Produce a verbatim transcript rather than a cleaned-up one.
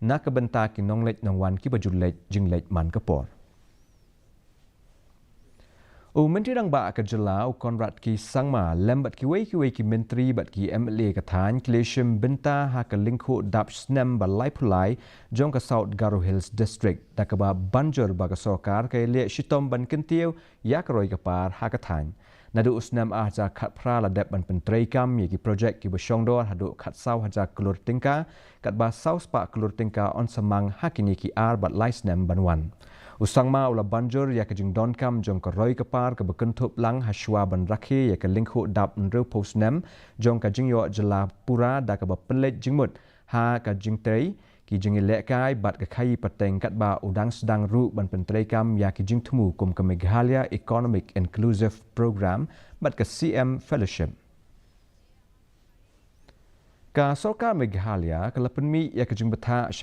na ka bynta ki nongleit nongwan kiba ju leit jingleit man ka por. U Myntri Rangbah ka jylla u Conrad K Sangma lem bad kiwei kiwei ki myntri bad ki M L A ka thaiñ ki la shim bynta ha ka lyngkhuh dap snem ba laiphew lai jong ka South Garo Hills District, da kaba ban jur ba ka sorkar ka ïaleh shitom ban kyntiew ïa ka roi ka par ha ka thaiñ. Naduh u snem ar hajar khatphra la dep ban pyntreikam ïa ki projek kiba shongdor haduh khatsaw hajar klur tyngka, katba saw spah klur tyngka yn sa mang ha kine ki ar bad lai snem ban wan. U Sangma u la ban jur ïa ka jingdonkam jong ka roi ka par kaba kynthup lang hashwa ban rakhe ïa ka lyngkhuh dap hynriewphew snem jong ka jingïoh jylla pura, da kaba pynleit jingmut ha ka jingtrei, ki jingïalehkai bad ka khaïi pateng, katba u dang sdang ruh ban pyntreikam ïa ki jingthmu kum ka Meghalaya Economic Inclusive Program bad ka C M Fellowship. Ka sorkar Meghalaya ka la pynmih ïa ka jingbthah